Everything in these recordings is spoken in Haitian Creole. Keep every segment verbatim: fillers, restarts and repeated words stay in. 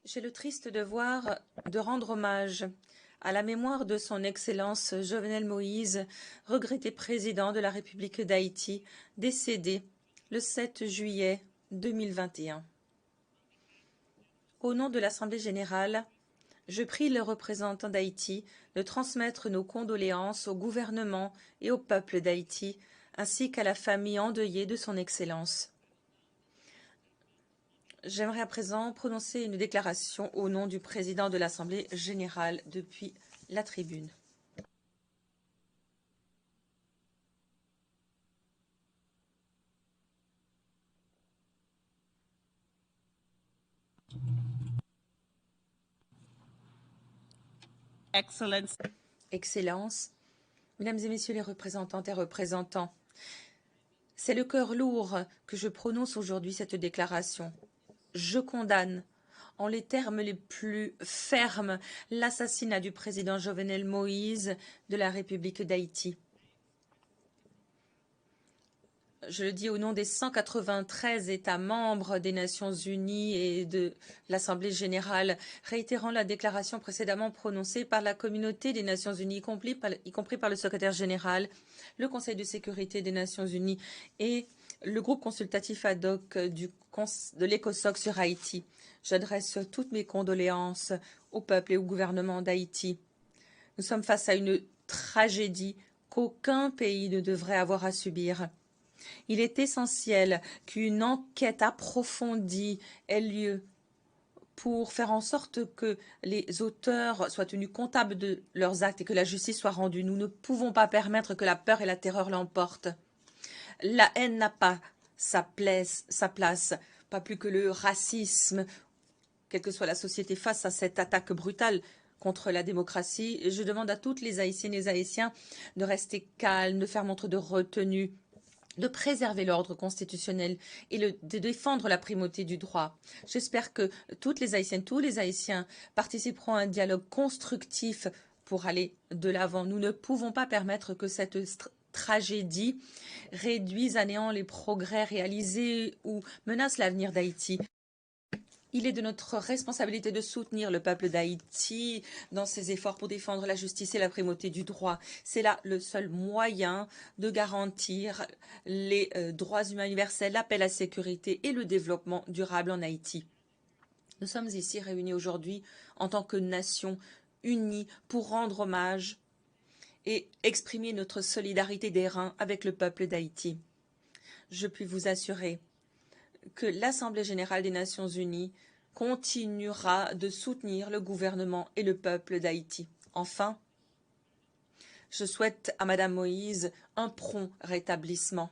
J'ai le triste devoir de rendre hommage à la mémoire de son Excellence Jovenel Moïse, regretté président de la République d'Haïti, décédé le sept juillet deux mille vingt et un. Au nom de l'Assemblée générale, je prie les représentants d'Haïti de transmettre nos condoléances au gouvernement et au peuple d'Haïti, ainsi qu'à la famille endeuillée de son Excellence. J'aimerais à présent prononcer une déclaration au nom du président de l'Assemblée générale depuis la tribune. Excellence. Excellences, Mesdames et Messieurs les représentantes et représentants, c'est le cœur lourd que je prononce aujourd'hui cette déclaration. Je condamne, en les termes les plus fermes, l'assassinat du président Jovenel Moïse de la République d'Haïti. Je le dis au nom des cent quatre-vingt-treize États membres des Nations Unies et de l'Assemblée générale, réitérant la déclaration précédemment prononcée par la communauté des Nations Unies, y compris par, y compris par le secrétaire général, le Conseil de sécurité des Nations Unies et le groupe consultatif ad hoc du cons-, de l'ECOSOC sur Haïti. J'adresse toutes mes condoléances au peuple et au gouvernement d'Haïti. Nous sommes face à une tragédie qu'aucun pays ne devrait avoir à subir. Il est essentiel qu'une enquête approfondie ait lieu pour faire en sorte que les auteurs soient tenus comptables de leurs actes et que la justice soit rendue. Nous ne pouvons pas permettre que la peur et la terreur l'emportent. La haine n'a pas sa place, sa place, pas plus que le racisme, quelle que soit la société, face à cette attaque brutale contre la démocratie. Je demande à toutes les Haïtiennes et les Haïtiens de rester calmes, de faire montre de retenue, de préserver l'ordre constitutionnel et le, de défendre la primauté du droit. J'espère que toutes les Haïtiennes, tous les Haïtiens participeront à un dialogue constructif pour aller de l'avant. Nous ne pouvons pas permettre que cette str-, tragédie réduise à néant les progrès réalisés ou menace l'avenir d'Haïti. Il est de notre responsabilité de soutenir le peuple d'Haïti dans ses efforts pour défendre la justice et la primauté du droit. C'est là le seul moyen de garantir les, euh, droits humains universels, la paix, la sécurité et le développement durable en Haïti. Nous sommes ici réunis aujourd'hui en tant que nation unie pour rendre hommage et exprimer notre solidarité d'airain avec le peuple d'Haïti. Je puis vous assurer que l'Assemblée générale des Nations unies continuera de soutenir le gouvernement et le peuple d'Haïti. Enfin, je souhaite à Madame Moïse un prompt rétablissement.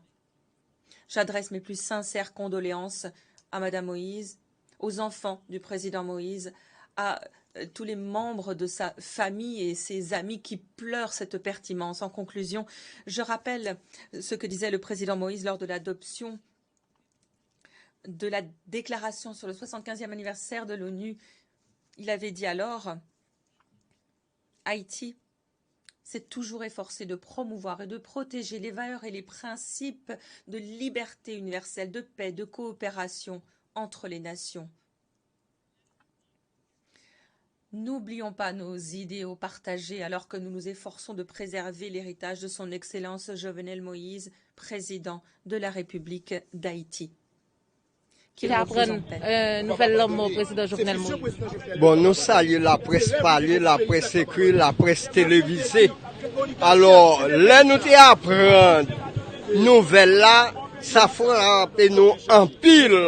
J'adresse mes plus sincères condoléances à Madame Moïse, aux enfants du président Moïse, à, euh, tous les membres de sa famille et ses amis qui pleurent cette perte immense. En conclusion, je rappelle ce que disait le président Moïse lors de l'adoption de la déclaration sur le soixante-quinzième anniversaire de l'ONU. Il avait dit alors : Haïti s'est toujours efforcé de promouvoir et de protéger les valeurs et les principes de liberté universelle, de paix, de coopération entre les nations. N'oublions pas nos idéaux partagés alors que nous nous efforçons de préserver l'héritage de son Excellence Jovenel Moïse, président de la République d'Haïti. Ki aprann, euh, nouvèl lanmò prezidan Jovenel Moïse. Bon, nou salye laprès pale, laprès ekri, laprès televize. Alò, lè nou te aprann nouvèl la, sa frape nou anpil,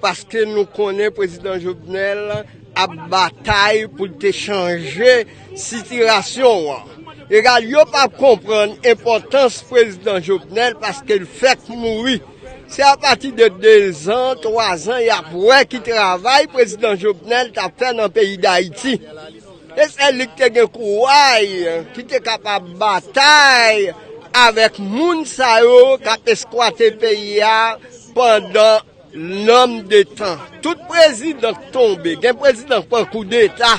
paske nou konnen prezidan Jovenel ap batay pou l te chanje sitiyasyon an. Egal, yo p ap konprann enpòtans prezidan Jovenel paske l fèk mouri. Se apati de dezan, twazan, y ap wè ki travay prezidan Jovenel t ap fè nan peyi Dayiti. E se li ki te gen kouray, ki te kapab batay avèk moun sa yo k ap eskwate peyi a pandan nonm de tan. Tout prezidan k tonbe, gen prezidan k pran koudeta,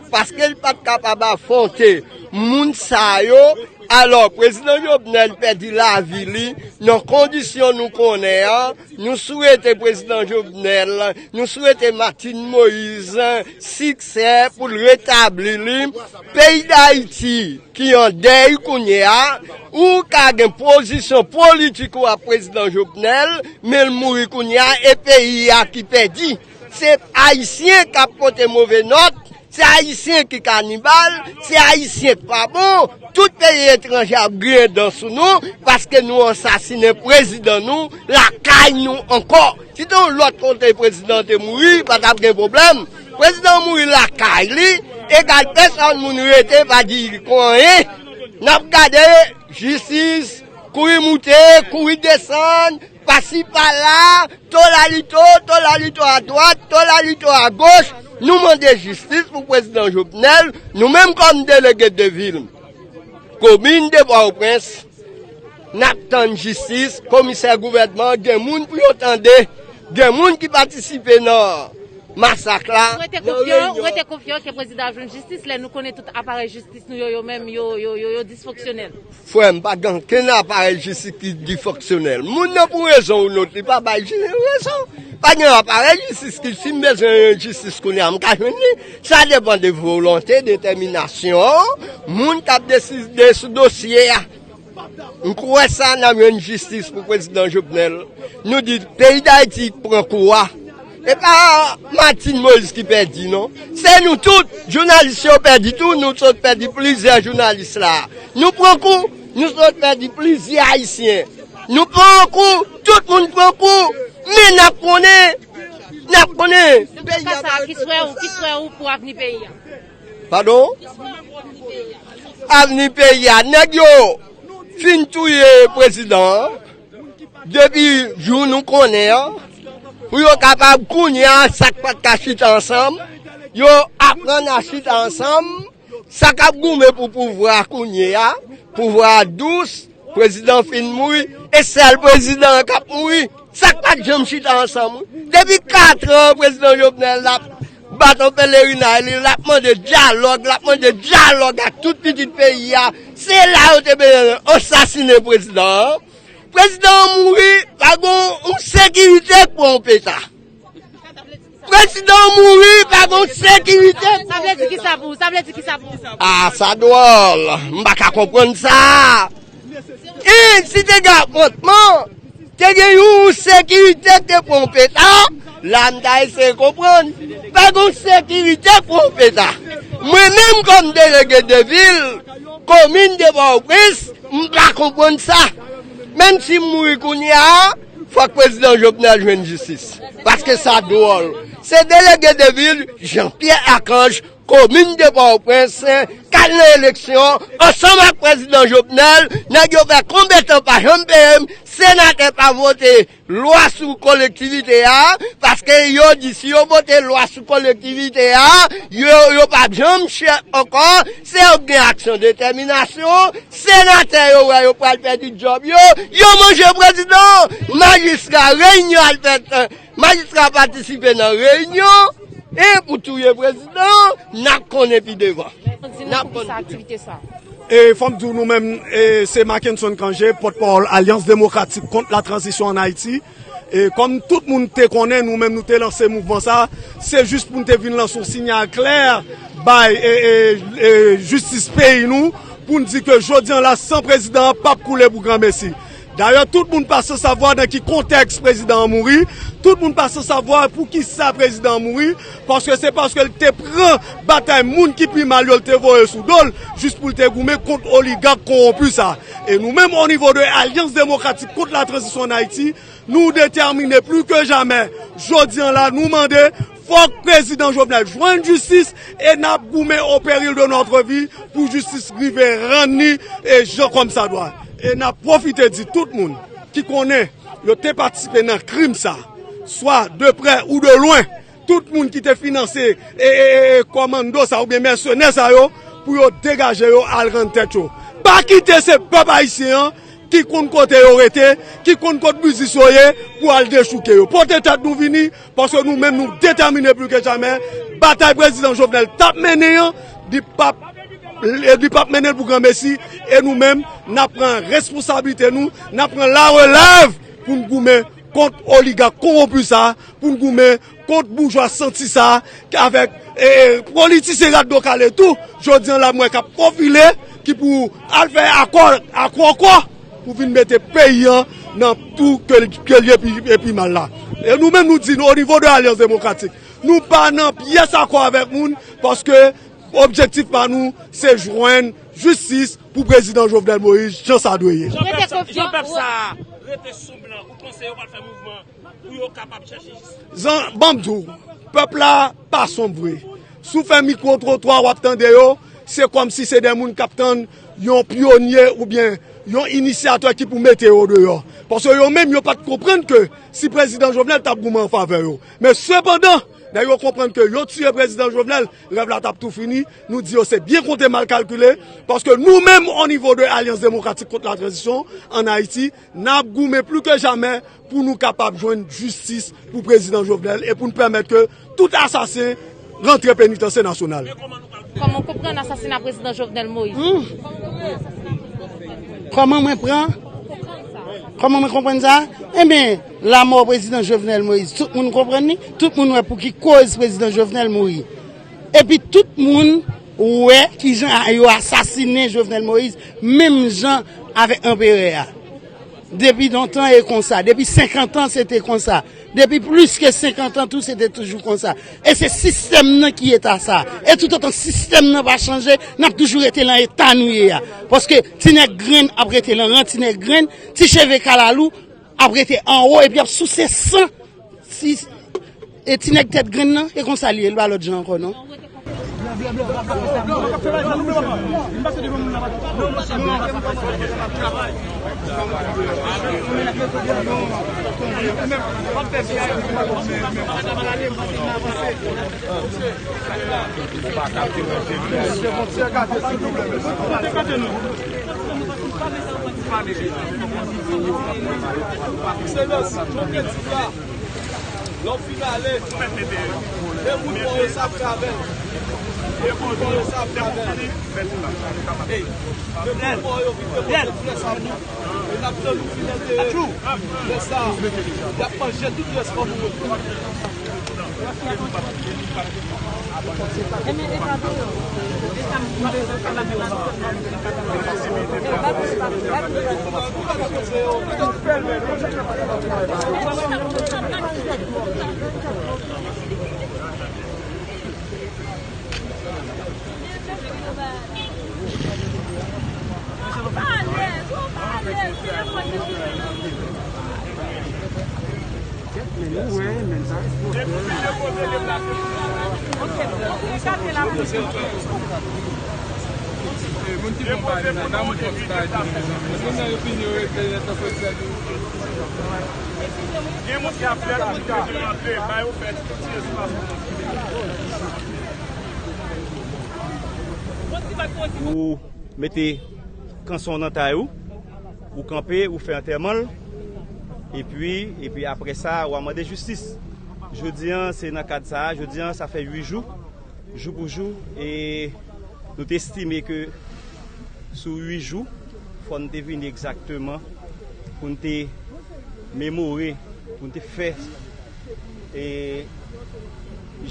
paske l pa t kapab afwonte moun sa yo, Alò, prezidan Jovenel pèdi lavi li nan kondisyon nou konnen an. Nou swete prezidan Jovenel, nou swete Martine Moïse siksè pou l retabli li. Peyi Dayiti ki an dèy kounye a, ou ka gen pozisyon politik ou ak prezidan Jovenel, men l mouri kounye a, e peyi a ki pèdi. Se Ayisyen k ap pote move nòt, se Ayisyen ki kanibal, se Ayisyen k pa bon. Tout peyi etranje ap griyen dan sou nou paske nou ansasinen prezidan nou lakay nou ankò. Si te yon lòt kote prezidan te mouri, pa t ap gen pwoblèm. Prezidan mouri lakay li, egal pèsòn moun rete pa di anyen. N ap gade jistis, kouri moute, kouri desann, pasi pala, tolalito, tolalito adwat, tolalito agoch. Nou mande jistis pou prezidan Jovenel. Nou menm kòm delege de vil komin de Pòtoprens, n ap tann jistis. Komisè gouvènman, gen moun pou yo tande, gen moun ki patisipe nan masak la. Ou rete konfyan, ou rete konfyan ke prezidan ap jwenn jistis lè nou konnen tout aparèy jistis nou yo, yo menm, yo, yo, yo, yo disfonksyonèl? Frè m, pa gen okenn aparèy jistis ki disfonksyonèl. Moun nan pou rezon ou lòt, li pa bay jistis rezon. Pa gen aparèy jistis ki, si m bezwen jistis kounye a, m ka jwenn li. Sa depann de volonte, detèminasyon moun k ap deside sou dosye a. M kwè sa n ap jwenn jistis pou prezidan Jovenel. Nou di peyi Dayiti pran kou a. E pa Martine Moïse ki pèdi, non. Se nou tout. Jounalis yo pèdi tou. Nou sot pèdi plizyè jounalis la. Nou pran kou. Nou sot pèdi plizyè Ayisyen. Nou pran kou. Tout moun pran kou. Men n ap konnen. N ap konnen. Nan ka sa, ki swè ou, ki swè ou pou avni peyi a? Padon? Avni peyi a. Nèg yo fin touye prezidan an. Depi jou nou konnen an, pou yo kapab kounye a, sa k pa t ka chita ansanm, yo aprann a chita ansanm. Sa k ap goumen pou pouvwa kounye a, pouvwa a dous, prezidan fin mouri, e sèl prezidan an k ap mouri. Sa k pa t janm chita ansanm, wi. Depi kat an, prezidan Jovenel l ap bat an pelerinay li, l ap mande dyalòg, l ap mande dyalòg ak tout pitit peyi a. Se la yo te bezwen ansasinen prezidan an. Prezidan an mouri, pa gon yon sekirite k pran yon peta. Prezidan an mouri, pa gon sekirite. Sa vle di ki sa pou ou? Sa vle di ki sa pou ou? Ah, sa dwòl. M pa ka konprann sa. E si te gen afwontman, te gen yon sekirite k te pran yon peta, la m ta eseye konprann. Pa gon sekirite k pran yon peta. Mwen menm kòm delege de vil, komin de Pòtoprens, m pa konprann sa. Menm si m mouri kounye a, fòk prezidan Jovenel jwenn jistis. Paske sa dwòl. Se delege de vil Jean Pierre Archange, komin de Pòtoprens, k al nan eleksyon ansanm ak prezidan Jovenel. Nèg yo fè konbyen tan pa janm peye m, senatè pa vote lwa sou kolektivite a, paske yo di si yo vote lwa sou kolektivite a, yo, yo p ap janm chèf ankò, se yo k gen aksyon detèminasyon, senatè yo wè yo pral pèdi djòb yo, yo manje prezidan, majistra reyinyon al fèt, majistra patisipe nan reyinyon, e pou touye prezidan, n ap konnen pi devan. N ap konnen pi devan. E fò m di w nou menm, e, se Mackenson Cangé, pòtpawòl Alyans Demokratik kont la Tranzisyon ann Ayiti. E kòm tout moun te konnen, nou menm nou te lanse mouvman sa, se jis pou n te vin lanse yon siyal klè bay, e, e, e, jistis peyi nou, pou n di ke jodi an la, san prezidan an p ap koule pou granmesi. Dayè, tout moun pa san savwa nan ki kontèks prezidan an mouri, tout moun pa san savwa poukisa prezidan an mouri, paske se paske l te pran batay moun ki pi mal yo, l te voye sou do l, jis pou l te goumen kont oligak kowonpi sa. E nou menm, o nivo de Alyans Demokratik kont la Tranzisyon ann Ayiti, nou detèmine pli ke jamè. Jodi an la, nou mande, fòk prezidan Jovenel jwenn jistis e n ap goumen o peril de notre vie pou jistis rive rann li e jan kòm sa dwa. E n ap pwofite di tout moun ki konnen yo te patisipe nan krim sa, swa de prè ou de lwen, tout moun ki te finanse e, e, e, e kòmando sa oubyen mèsenè sa yo, pou yo degaje yo al rann tèt yo. Pa kite se pèp ayisyen an ki konn kote yo rete, ki konn kot biznis yo ye, pou al dechouke yo. Pote tèt nou vini, paske nou menm nou detèmine pli ke jamè, batay prezidan Jovenel t ap mennen an, li p ap E li p ap mennen l pou granmesi, e nou menm, n ap pran responsablite nou, n ap pran larelèv pou n goumen kont oligak kowonpi sa a, pou n goumen kont boujwa santi sa a, avèk, e, e, politisyen rat do kale tou, jodi an la m wè k ap pwofile, ki pou al fè akò, akò, akò, pou vin mete peyi an nan tou ke, ke l ye pi, e pi mal la. E nou menm nou di nou, o nivo de Alyans Demokratik, nou pa nan pyès akò avèk moun, paske objektif pa nou, se jwenn jistis pou prezidan Jovenel Moïse, jan sa dwe ye. Jan pèp sa, jan pèp sa a rete soub lan, ou panse yo pral fè mouvman pou yo kapab chèche jistis? Jan, ban m di w, pèp la pa sonb vre. Si w fè mikwo twotwa, w ap tande yo, se kòmsi se de moun k ap tann yon pyonye oubyen yon inisyatè ki pou mete yo deyò. Paske yo menm, yo pa t konprann ke si prezidan Jovenel t ap goumen an favè yo. Men sepandan, lè yo konprann ke yo tiye prezidan Jovenel, rèv la t ap tou fini, nou di yo se byen konte mal kalkile, paske nou menm, o nivo de Alyans Demokratik kont Latranzisyon ann Ayiti, n ap goumen pli ke jamè pou nou kapab jwenn jistis pou prezidan Jovenel e pou n pèmèt ke tout asasen rantre penitansye nasyonal. Kòman w konprann asasina prezidan Jovenel Moïse? Hmm. Kòman mwen pran? Kòman mwen konprann sa? Ebyen, lamò prezidan Jovenel Moïse, tout moun konprann li, tout moun wè pou ki koz prezidan Jovenel mouri. Epi tout moun wè kijan a, yo asasinen Jovenel Moïse, menm jan avèk anperè a. Depi lontan e konsa, depi senkant an se te konsa. Depi plis ke senkant an tou, se te toujou konsa. E se sistèm nan ki eta sa. E toutotan sistèm nan pa chanje, n ap toujou rete lan eta nou ye a. Paske ti nèg grenn ap rete lan ran ti nèg grenn, ti cheve kalalou ap rete anwo epi ap souse san ti, e ti nèg tèt grenn nan, e konsa li ye, li pa lòt jan ankò non. Ekselans, jan w te di la, lè w fin ale, de moun pa w yo sa ap travay. De moun pa w yo sa ap travay. Ey, de moun pa w yo ki te pote frè sa pou nou. E n ap tann ou fin antere. Lè sa, y ap manje tout rès fanmi w yo. Gen moun ki ap fè aktivite de rantre, ba yo fè ti espas pou yo. Ou mete kanson w nan tay ou, ou kanpe, ou fè antèman l, epi, epi apre sa, w a mande jistis. Jodi an, se nan kad sa a, jodi an, sa fè uit jou, jou pou jou, e nou te estime ke sou uit jou, fò n te vini egzakteman pou n te memore, pou n te fè, e,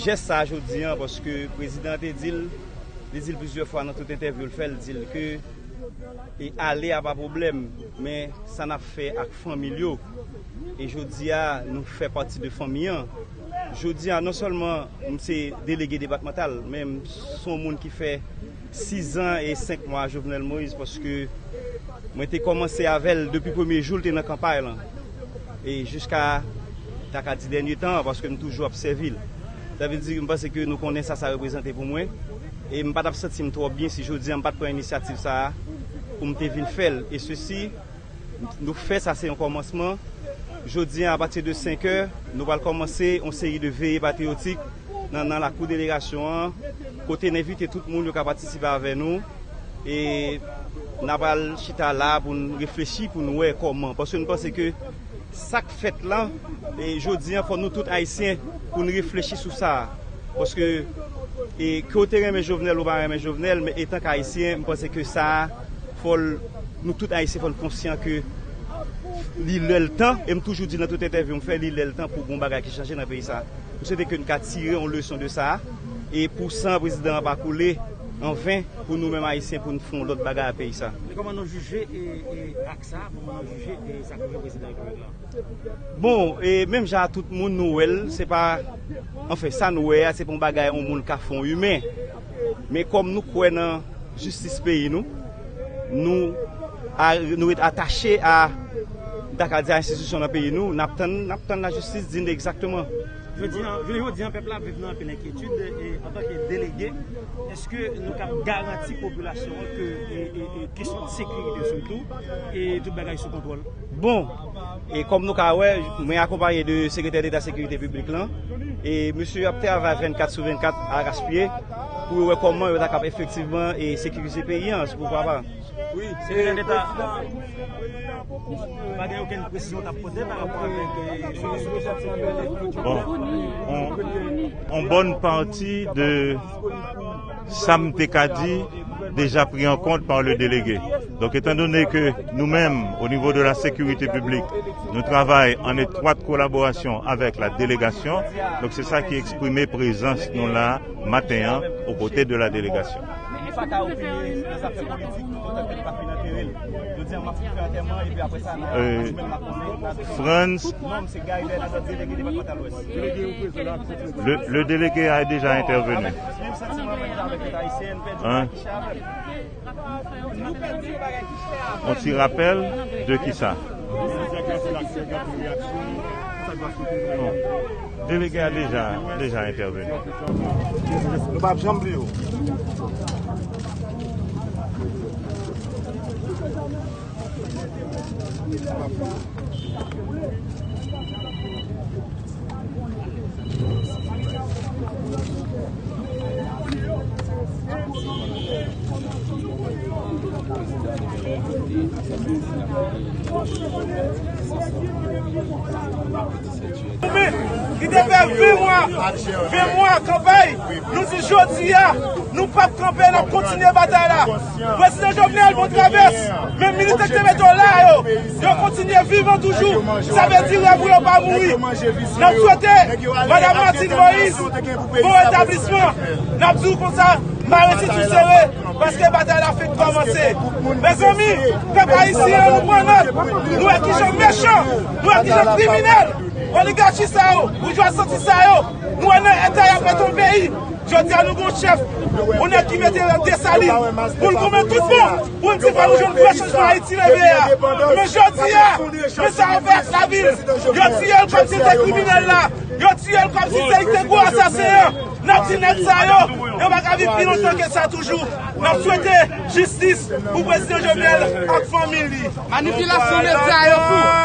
jès sa a jodi an, paske prezidan an te di l, li di l plizyè fwa nan tout entèvyou l fè, l di l ke, e, ale a pa pwoblèm, men sa n ap fè ak fanmi l yo. E jodi a, nou fè pati de fanmi an. Jodi a, non sèlman m se delege depatmantal, men m se yon moun ki fè sizan e senk mwa a Jovenel Moïse, paske mwen te kòmanse avè l depi premye jou l te nan kanpay lan, e jiska, ta ka di, dènye tan an, paske m toujou ap sèvi l. Sa vle di, m panse ke nou konnen sa sa reprezante pou mwen, e m pa t ap santi m twò byen si jodi a m pa t pran inisyativ sa a pou m te vin fè l. E sesi, nou fè sa, se yon kòmansman. Jodi a, apati de senk è, nou pral kòmanse yon seri de veye patriyotik nan, nan lakou delegasyon an, kote n envite tout moun yo ka patisipe avè nou. E n a pral chita la pou n reflechi, pou n wè kòman. Paske nou panse ke sa k fèt la, e jodi a, fò nou tout Ayisyen pou n reflechi sou sa. Paske E ke w te renmen Jovenel ou pa renmen Jovenel, men etan k Ayisyen, m panse ke sa a, fò l, nou tout Ayisyen, fò n konsyan ke li lè l tan, e m toujou di nan tout entèvyou m fè, li lè l tan pou gon bagay ki chanje nan peyi sa a. M swete ke n ka tire yon leson de sa a, e pou san prezidan an pa koule an ven, pou nou menm Ayisyen, pou n fè yon lòt bagay a peyi sa a. Men kòman nou jije, e, e, ak sa, kòman nou jije, e, sa k rive prezidan repiblik la? Bon, e menm jan a tout moun, nou wè l, se pa, anfen, sa n wè a, se pa yon bagay yon moun ka fè yon imen. Men kòm nou kwè nan jistis peyi nou, nou, a, nou ret atache a, m ta ka di, a enstitisyon nan peyi nou, n ap tann, n ap tann lajistis di n egzakteman. Jodi a, jounen jodi a, pèp la ap viv nan anpil enkyetid, e antanke delege, èske nou kab garanti popilasyon an ke, e, e, e, kesyon de sekirite sitou, e tout bagay sou kontwòl? Bon, e kòm nou ka wè, mwen akonpaye de sekretè deta sekirite piblik lan, e mesye yo ap travay vennkat sou vennkat arachpye pou yo wè kòman yo ta kab efektivman e sekirize peyi an, poukwa pa. Wi, sekretè deta, pa gen okenn presizyon w t ap pote pa rapò avèk, e, sou, sou, sou, sou, bon, on, on bòn pati de sa m te ka di deja pris en compte par le délégué. Donc, étant donné que nous-mêmes, au niveau de la sécurité publique, nous travaillons en étroite collaboration avec la délégation, donc c'est ça qui exprime présence nous là matin, hein, aux côtés de la délégation. Frantz, le, le délégué a déjà intervenu. Hein? On ti rapèl de ki sa? Bon. Delege a deja, deja entèveni. Nou p ap janm bliye w. Ki te fè ven mwa, ven mwa kanpay, nou di jodi a, nou p ap kanpe, n ap kontinye batay la. Prezidan Jovenel, bon travès, men militè ki te mete w la yo, yo kontinye vivan toujou. Sa vle di rèv ou yo pa mouri. N ap swete Madanm Martine Moïse bon retablisman. N ap di w konsa, mare senti sere, paske batay la fenk kòmanse. Mezanmi, pèp ayisyen an, nou pran nòt. Nou wè kijan mechan, nou wè kijan kriminèl, oligachi sa yo, boujwa santi sa yo, nou wè nan eta y ap mete yon peyi. Jodi a, nou gon chèf, yon nèg ki mete Desalin pou l goumen tout bon, pou l di fò nou jwenn vrè chanjman Ayiti leve a. Men jodi a, men sa yo fè ak Lavil, yo tiye l kòmsi se kriminèl la, yo tiye l kòmsi se li ki te gwo asasen an. N ap di nèg sa yo, yo pa ka viv pi lontan ke sa toujou. N ap swete jistis pou prezidan Jovenel ak fanmi li. Manipilasyon medya yo tou.